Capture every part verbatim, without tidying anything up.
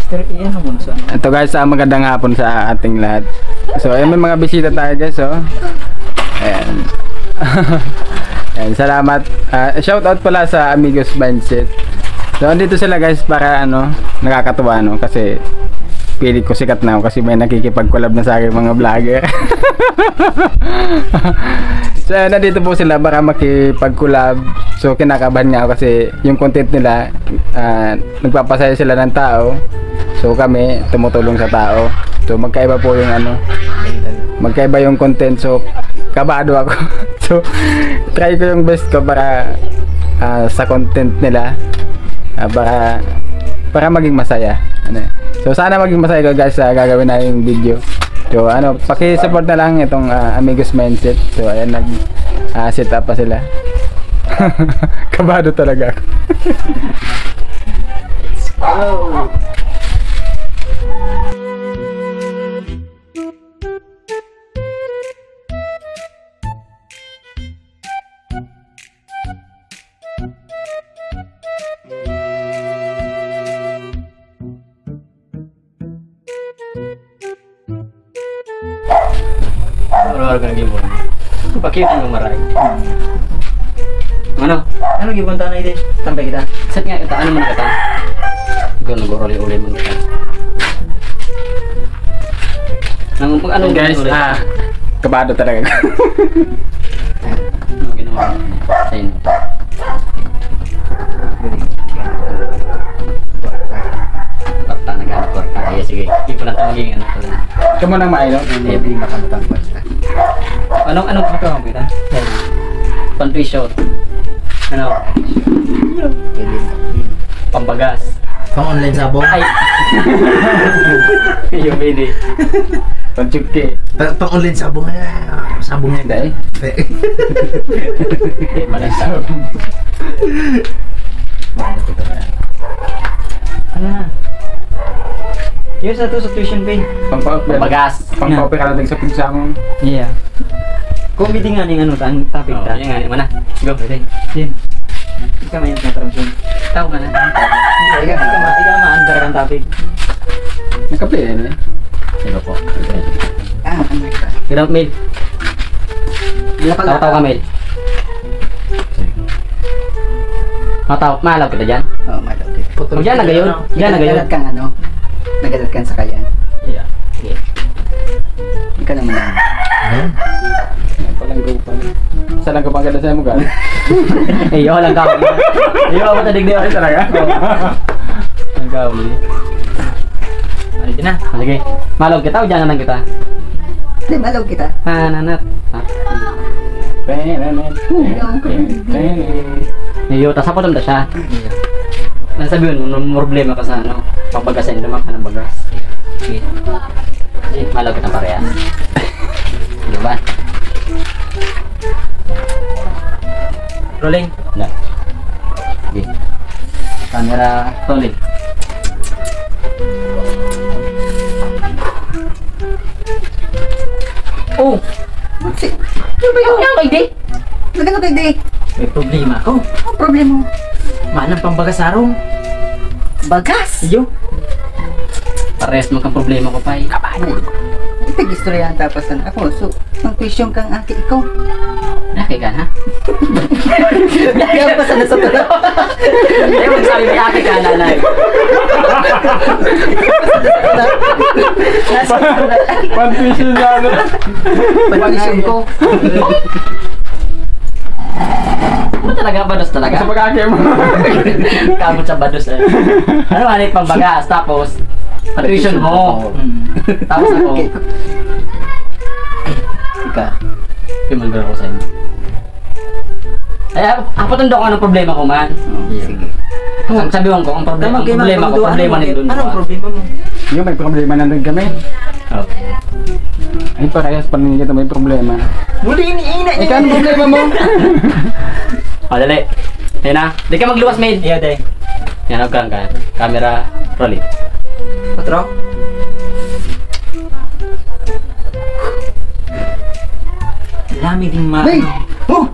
Pero iyan mo na sa ano. Ito guys, ah, magandang hapon sa ating lahat. So, ayan, may mga bisita tayo guys, oh. Ayan. Ayan, salamat. Ah, shout out pala sa Amigos Mindset. So, andito sila guys para ano, nakakatuwa no kasi pili ko sikat na ako kasi may nakikipag-collab na sa akin mga vlogger. So, ayan, nandito po sila para makipag-collab. So, kinakabahan nga ako kasi yung content nila, ah, nagpapasaya sila ng tao. So, kami tumutulong sa tao. So, magkaiba po yung ano, magkaiba yung content. So, kabado ako. So, try ko yung best ko para, ah, sa content nila. Ah, para, para maging masaya. Ano eh. So, sana maging masaya ka guys sa gagawin na yung video. So, ano, paki-support na lang itong, ah, Amigos Mindset. So, ayan, nag, ah, set up pa sila. Kabado talaga ako. Wala ka naging mo. Bakit ang maray? Ano? Ano gibon ta na ide? Tambay kita. Sat nga ito, ano man kita? Ikaw nag-uli-uli man kita. Nang, ano Hey, guys, uli? Ah, kabado talaga. Ano ginawa mo? Sa inyo? Kwarta na gano'n, kwarta. Ay, sige. Hindi ko lang ito maging ano, ito lang. Ikaw mo nang mailo? Hindi, hindi makamutang kwarta. Anong, anong kwarta mo, kita? Pantuition. Ano? Pambagas. Pang-online sabong? Ay. Yung pwede. Pang-tsuke. Pa-, pang-online sabong. Ay, ay, ay, sabong yan. Dahil? Pe- Malang sabong. Ano na? Yun sa to, sa tuition fee. Pang-, Pambagas. Pang-, Yan. Pang-, pera natin sa pagsamong. Yeah. Comedy nga ning ano, ang topic Oh, ta. Yan nga, mana. Go. Pwede. Yan. Ikaw may natarong siya. Tao ka na. Ikaw, ikaw, ma-, ikaw ma-under kang topic. Nagkape yan eh. Sino po? Ah, ano ito? Hirap, Mel. Wala pala. Tawa-tawa ka, Mel. Mataw, malaw kita dyan. Oo, malaw kita. Pag dyan na gayon, dyan na gayon. Nagalat kang ano? Nagalat kang sakayan. Yeah. Sige. Ikaw naman ang Huh? Palanggaw pa. Sa langgaw pa ang ganda sa mo, gano'n? Eh, yo, langgaw. Yo, matadig di ako. Ay, talaga? Oo. Langgaw, eh. Ano, di na? Ah, sige. Malog kita o dyan na lang kita? Di, malog kita. Ah, nanat. Ah. Iyo, tas hapon na siya. Nang sabi mo, nung problema ka sa ano, pagbagas sa inyo, ka ng bagas. Sige. Sige, malog kita pareha. Di ba? Rolling. Na. Sige. Camera, rolling. Oh! Ano ba yun? Ano, hindi? Nagano ka, hindi? May problema ako. Ang problema mo? Manang pambagas arong. Bagas? Iyo. Parehas man kang problema ko, pay. Kapag. Ito, istoryahan tapos na ako. So, ang question kang aki ko. Aki ka, ha? Yan pa sana sa pala. Eh, magsabi may aki ka, nanay. Pantisin na, ano? Pantisin ko. Ano talaga? Bados talaga? Sa pag-aki mo. Kabot sa bados, eh. Ano, ano yung pambagas? Tapos, tuition mo. Mm. Tapos ako. Ika. Yung man ko sa inyo. Ay, ap-, apatundok ko anong problema ko man. Oh, sige. Ang sabi ko, ang problema, ang problema ko, problema ni Don Anong Juan. Problema mo? Yung may problema na rin kami. Oh. Ay, parehas pa rin kita may problema. Muli, iniina niya. Ikaw, anong problema mo? Oh, dali. Yan na. Di ka magluwas, maid. Iya, day. Yan, okay lang ka. Camera, rolling. Patro? Lami ding ma- Hey! Oh!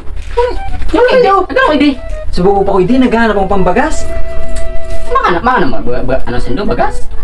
Ano, hindi? Ano, hindi? Subuko pa ko, hindi. Naghahanap akong pambagas. Maka na, maka na, ba-, ba-, ano, sindo, bagas?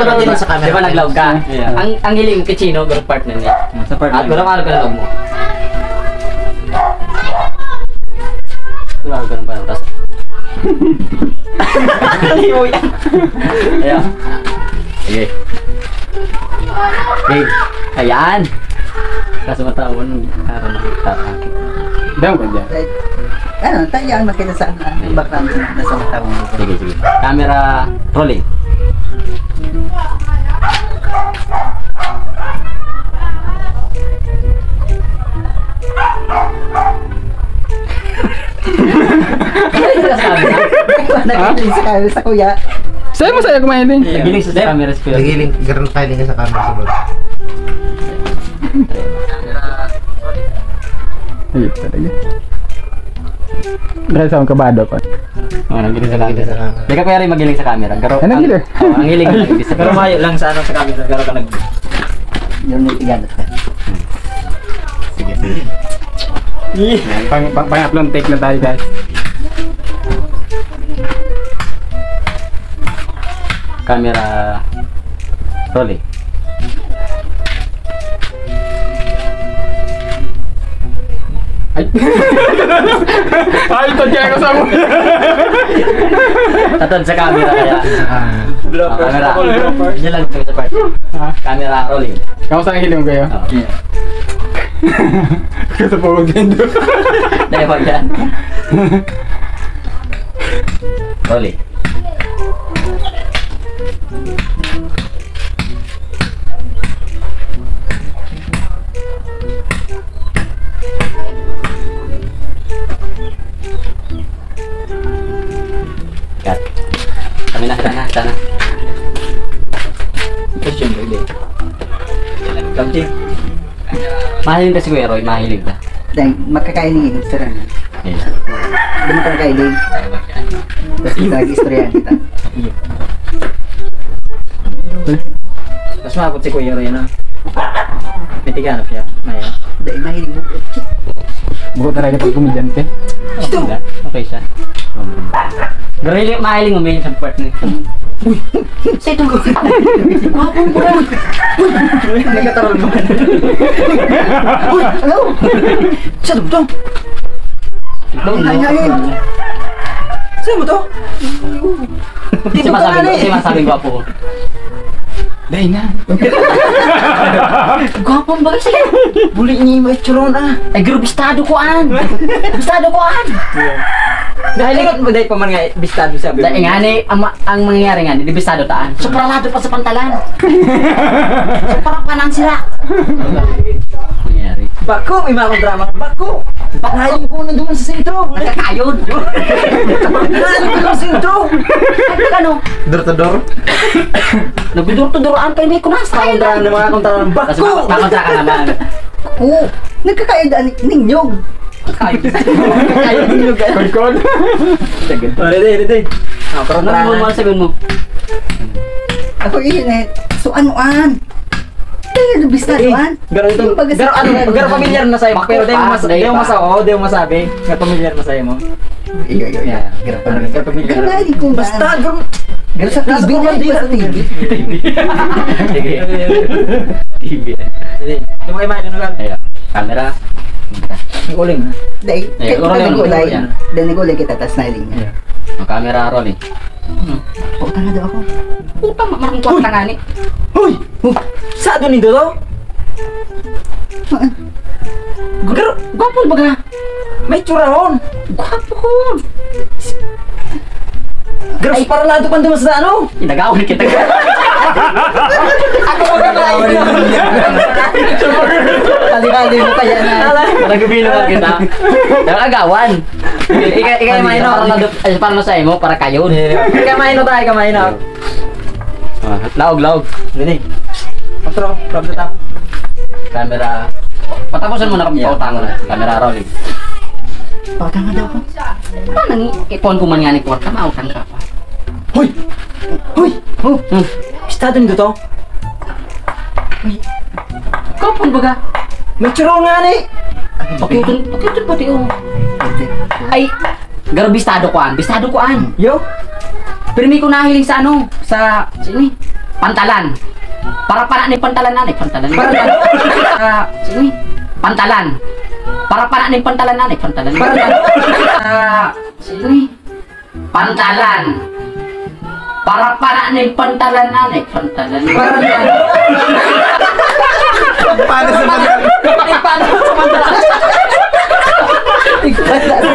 Pero dito sa camera. Di ba naglaog ka? Yeah. Ang, ang hiling mo kay Chino, group partner niya. Sa partner. Ah, gano'n ka naglaog mo? Gano'n ka naglaog? Ayan. Sige. Okay. Ayan. Kaso matawan, parang nagtatakit. Daw ka dyan. Ay, ano, tayo yan, makita sa, ano, background na sa matawan. Sige, sige. Camera rolling. Nagiling sa camera, sa kuya. Sa'yo mo sa'yo kumain din. Nagiling sa camera, si kuya. Nagiling, ganun tayo din sa camera, sa baba. Ayun talaga. Dahil sa akong kabado pa. Oh, nagiling sa camera. Di ka pwede magiling sa camera. Pero ang, oh, ang hiling ko. Pero mayo lang sa ano sa camera, pero ka nag- Yung may tiganat ka. Sige, sige. Pang, pang, pang-upload take na tayo, guys. Camera rolling. Ay. Ay, ito, kaya ko sa mo. Tatad sa camera kaya. Ah. Bloopers. Camera. Bloopers. Diyan lang sa part. Ha? Camera rolling. Kamusta ang hiling ko? Oh. Kasi po, maganda. Dahil wag yan. Rolling. Cut. Kami na, tara na, tara na. Question, baby. Kamti. Mahiling ka si Kuya Roy, mahiling ka. Dahil makakain ng inog, sir. Ano? Hindi mo talaga ilig. Tapos kita, istorya kita. Mas mapot si Kuya Roy, no? May tiganap siya, maya. Dahil mahilig mo. Buko talaga pag komedyante. Ito! Okay siya. Pero hindi mahiling umiyak sa part na ito. Uy! Sa itong gawin. Kwapong buwan. Uy! Nagkatarol mo. Uy! Ano? Sa dugtong. Ito, no? Ay, ay, ay. Ano mo to? Tindog ka na, eh. Kasi masabing gwapo. Dahil na. Gwapo ang bagay sa'yo. Buli niya yung itsuron, ah. Ay, garo, bistado ko, an. Bistado ko, an. Dahil ikot mo, dahil pa man nga, bistado siya. Dahil nga, ni, ang, ma- ang mangyayari nga, ni, bistado taan. So, paralado pa sa pantalan. So, parang panang sila. Nangyari. Bako, may mga drama. Bako! Bako! Nahayong ko na doon sa sentro. Nakakayod. Nahayong ko doon sa sentro. Ano? Door to door? Nagdodor-to-door ang kay Nicolas. Kontra ng mga kontra ng Bako! Tapos makakontra ka naman. Oo. Nagkakayod ang ninyog. Kaya ninyog, eh. Kod, kod. Sige. Oh, ready, ready. Ah, pero ano mo, ano sabihin mo? Ako init. So, ano an? Kaya nabistado an? Garo ito. Yung baga sa Garo, ano, talaga. Garo pamilyar na sa'yo. Bako Pero di mo pa, mas, di di mo pa. mas, oo, di mo masabi. Nga pamilyar na sa'yo mo. Iyo, iyo, iyo. Yeah. Garo pamilyar. Garo pamilyar. Garo na, hindi ko Basta, na. garo. Garo sa T V Nasa na, kuwan, di basta na. T V. Sige. T V. Sige. Ito mo kayo, Mike, ano lang? Ayan. Camera. Ang uling, ha? Dai, Eh, kaya ulo kita yung nag-ulay. ulo yan. Dai, nag-ulay kita, tas nailing niya. Yeah. Ang camera, rolling. Hmm. Utang na daw ako. Utang, ma-, makakwarta nga ni. Hoy! Huh! Sado nindo to? Ah. Garo, gwapo ba ka? May tsura hon. Gwapo hon. Garo, Ay. paralado pa naman sa ano? Inagawan kita. Ako ba ka na? Kali-kali mo kaya na. Ala. Nagubilo ka kita. Yung agawan. Ika-, ika-, Ano maino. yun? Para nado-, ay, para sa imo, para kayo. Yeah. Ika-, maino tayo, ika-, maino. Ah, laog, laog. Dali. Otro, from the top. Camera. Patapusan mo na kami, Yeah. pautangan na. Camera rolling. Pautangan daw ako. Ano ni? Ipon ko man nga ni kwarta, mautang ka pa. Hoy! Hoy! Oh, hmm. Estado nindo to? Uy. Kapon baga? May tsuro nga ni. Pakiton, pakiton pati, oh. Ay, garo bistado ko an, bistado ko an. Yo? Pirmi ko nahiling sa ano, sa, sini? Pantalan. Para pana ni pantalan na, eh, pantalan. Para Sa, sini? Pantalan. Para pana ni pantalan na, eh, pantalan. Para Sa, sini? Pantalan. Para pana nin pantalan na, eh, pantalan. Para Paano sa mga Paano sa pantalan?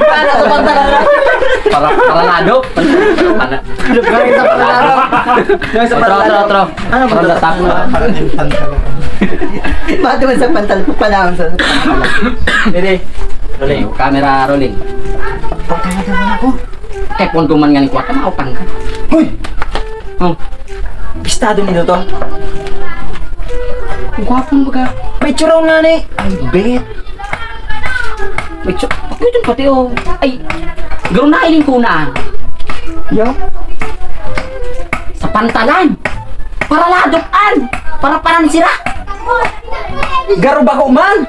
Paano sa pantalan? Para, para lado. Pana. Para sa pantalan. Para sa Otro, otro, pantalan. otro. Ano ba? From the top. Para yung pantalon. Bakit naman sa pantal-, panahon sa Hindi. Rolling. Camera rolling. Pagkakatawa ako. Kaya pondo man nga ni kwarta, mautang ka. Hoy! Oh. Bistado nindo to? Ang gwapong baga. May tsuraw nga ni. Ay, bet. May tsu-, ito pati, oh. Ay, garo na, iling ko na. Yo? Sa pantalan. Para ladok-an. Para panan sira. Garo bako man.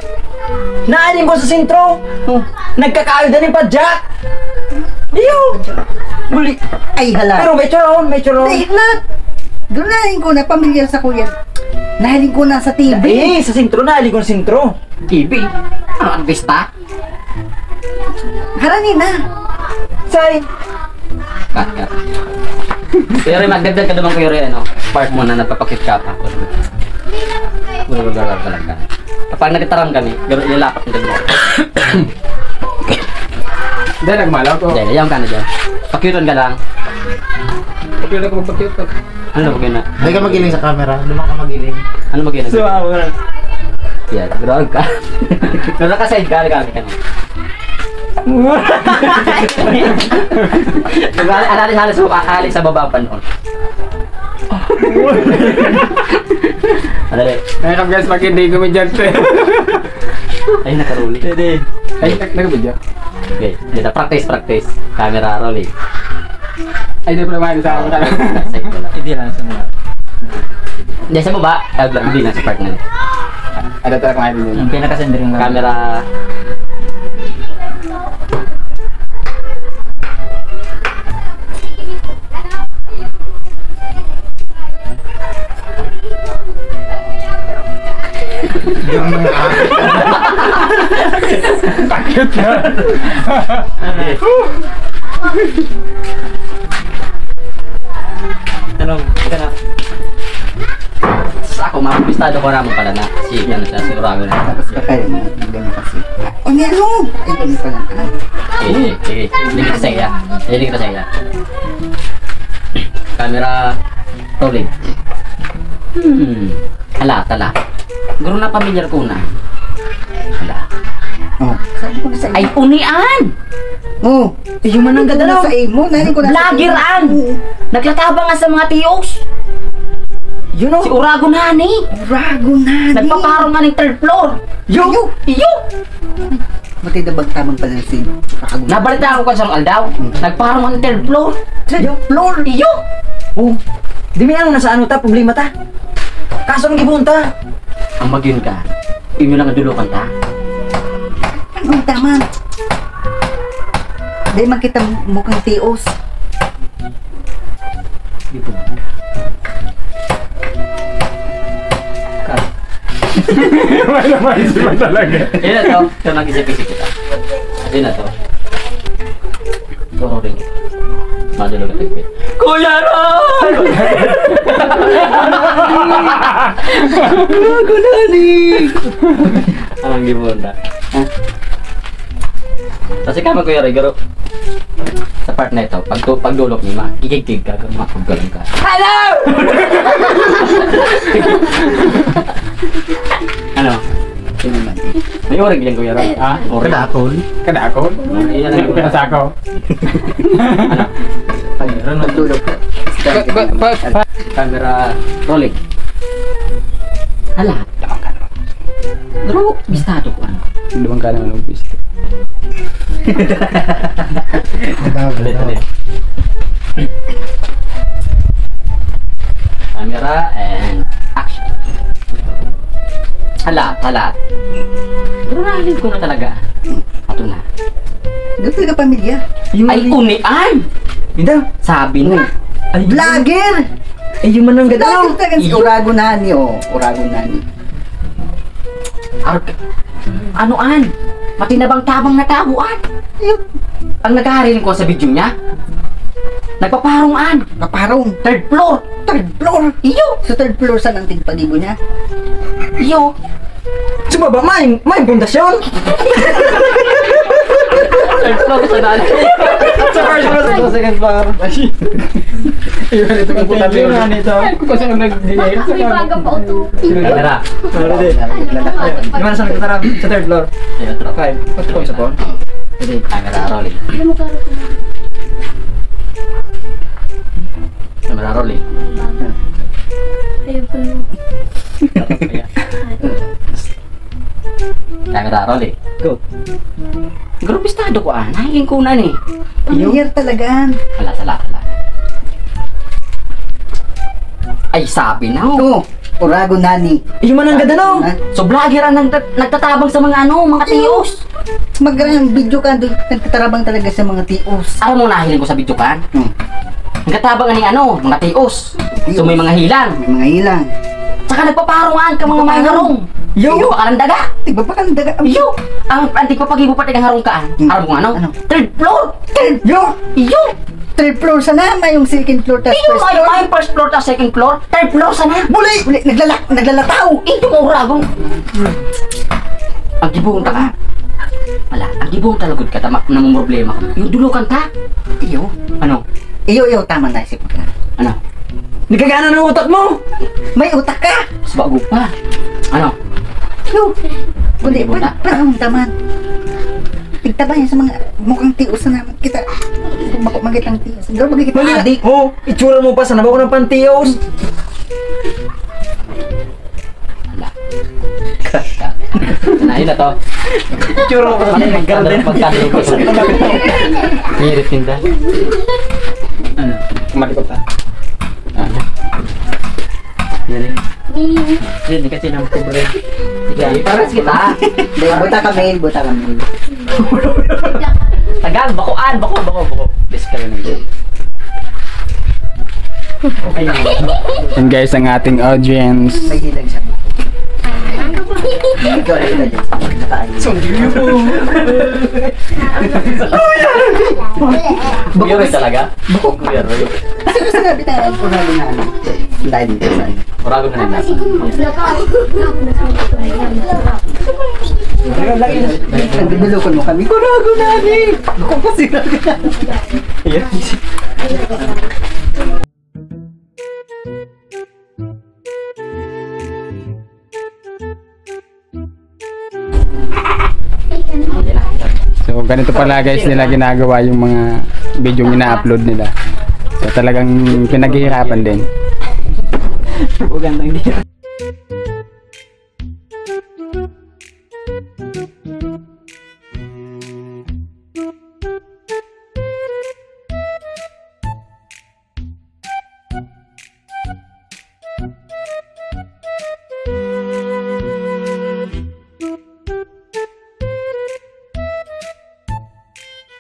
Naaning ko sa sentro. Oh. Nagkakayo din yung padyak. Iyo. Muli. Ay, hala. Pero may tsuraw, may tsuraw. Ay, hala. Doon na, ko na, pamilyar sa kuya. Nahiling ko na sa T V. Eh, sa sentro, nahiling ko sa sentro. T V? Ang artista? Harani na. Say. Cut, cut. Kuya Roy, magdagdag ka naman, Kuya Roy, ano? Part mo na nagpapakit ka pa. Wala, wala, wala, wala ka. Kapag nagtaram kami, garo-, ilalapat ang ganda. Dahil nagmalaw ko. Dahil, ayaw ka na dyan. Pakyutan ka lang. Pakyutan ko, magpakyutan. Ano ba gina-, Hindi ka magiling sa camera. Hindi ka magiling. Ano ba gina-, So, ah, wala. Yeah, grabe ka. Pero naka-side ka, naka-side ka na. Diba, alis, alis mo, alis sa baba pa noon. Madali. Ay, kami guys, pag hindi komedyante. Ay, nakaruli. Hindi. Ay, nag-, nag-video. Okay, dito, practice, practice. Camera rolling. Ay, di pa naman sa Side ko lang. Hindi lang sa mga. Hindi, sa baba. Ah, hindi na sa part na. Ano to, kumain din? Yung pinakasendring lang. Camera. Ganun na nga. Takot na. Sa ako, mapipistado ko naman pala na si, ano siya, si Urago na. Tapos pa kayo, ganun kasi. O, meron! Ay, ganun pala. Sige, sige, sige. Hindi kita sa iya. Hindi kita sa iya. Camera rolling. Hmm. Hala, tala. Garo na pamilyar ko na. Hala. Oh, sabi ko na sa iyo. Ay, unian! Oh, iyo man ang ganda, no? Sa imo, nani ko na sa Vlogger imo. An! Oo. Naglatabang nga sa mga tiyos. Yun, oh. Si Urago na ni. Urago na ni. Nagpaparong nga ng third floor. Yo! Iyo! Matay na bang tamang pala si Urago? Nabalita ako kan sa aldaw. Hmm. Nagparong nga ng third floor. Third floor? Iyo! Oh, di may ano na sa ano ta, problema ta. Kaso ang gibunta. Ang magin ka, inyo lang ang dulukan ta. Ang tama. Di makita mo kang tios. Ito. Cut. Wala naman, isa pa talaga. Yan na to. Ito, nag-isip-isip kita. Yan na to. Sorry. Madalo ka, Kuya Ron! Ako na ni! Ang gibon na. Kasi ka, Kuya Ron, garo. Sa part na ito, pag tu-, pagdulok ni Ma, kikigkig ka, garo, makapagkaroon ka. Hello! Ano? May orig yan, Kuya Ron. Ha? Orig. Kadakol. Kadakol? Iyan ang Nasa ako. Ano? Ay, Ron, magdulog. Pa, pa, pa, pa. Camera rolling. Hala. Pero, bistado ko, ano? Lumang ka naman ang bisto. Dali, dali. Camera and action. Hala, hala. Pero nahiling ko na talaga. Ato na. Doon ka pamilya. Ay, unian! Ida. Sabi na. Ay, vlogger! Ay, yung manang ganda. Vlogger talaga si Urago Nani, oh. Urago Nani. Ar-, ano, an? Matinabang-tabang na tao, an? Ang nakahariling ko sa video niya, nagpaparong, an? Paparong. Third floor. Third floor? Iyo. Sa third floor, saan ang tigpaligo niya? Iyo. Sa baba, may, may pundasyon. Third floor sa dali. Sa first floor, sa second floor. Iwan ito ang puta. Yun nga nito. Ay, kung saan nag-, Ay, baga pa uto. Camera. Sorry, di. Di ba nasa nagtatara sa third floor? Ayun, third floor. Five. Ba't ko isa po? Hindi. Camera rolling. Alam mo, Carlos, Camera rolling. Ayun po. Camera rolling. Go. Pero bistado ko, ah. Nahiling ko na ni. Pamilyar talaga. Hala, sala, sala. Ay, sabi na, oh. Oh, Urago Nani. Iyo man ang ganda, no? Ha? So, vlogger ang nagtat-, nagtatabang sa mga ano, mga tios. Magrang video ka, doon, nagtatarabang talaga sa mga tios. Alam mo, nahiling ko sa video ka? Hmm. Nagtatabang ni ano, mga tios. Tios. So, may mga hilang. May mga hilang. Tsaka nagpaparungan ka mga Nagpaparong. May harong. Yo! Tigpapakan daga. Tigpapakan daga. Yo! Ang, ang tigpapagibo pati ng harong kaan. Hmm. Aram mo ano? Ano? Third floor! Third floor! Yo! Third floor sana, may yung second floor, tas Iyo, first may, floor. May first floor, tas second floor. Third floor sana. Muli! Muli, naglala-, naglalataw. Ito mo, Urago. Ang gibong ta ka. Wala, ang gibong ta lugod ka, tama, namumroblema ka. Yung dulukan ta. Iyo. Ano? Iyo, iyo, tama na, isip ko na. Ano? Nagkagana ng utak mo! May utak ka! Mas bago pa. Ano? Yo! Kundi, Hindi mo na. Parang taman. Tigtaba yan sa mga mukhang tios na naman. Kita, bako magitang tios. Hindi magigit Mali na. Adik. Oh, itsura mo pa sa nabako ng pantios. Ala. Nain na to. Itsura mo pa sa Ano, nagkakaroon. Magkano, magkano ko sa Hirit ninda. Ano? Kumalikot, ah. Ah. Yan eh. Yan eh, kasi nang pobre. Sige, paras kita. Hindi, buta kami, buta kami. Tagal, bakuan, bako, bako, bako. Bes ka lang. Okay na. Yan guys, ang ating audience. May hilang siya. Ikaw, ikaw, ikaw. Nakain. Kuya Roy talaga? Bako. Kuya Roy. Sinabi tayo ang kurado na ano. Lain ko na. Kurado na nila. Nagbibulokon mo kami. Kurado na ni! Ako pa sila. Yes. So, ganito pala guys nila ginagawa yung mga video ina-upload nila. So, talagang pinaghihirapan din. Magandang gira.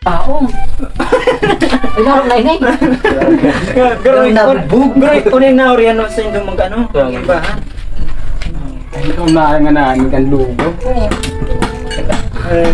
Taong. Ay, narong na ini. Pero Ang nabog. Pero ikaw na yung naurihan sa inyong mag-ano, iba, ha? Ay, ikaw na nga na, ang lugaw. Eh,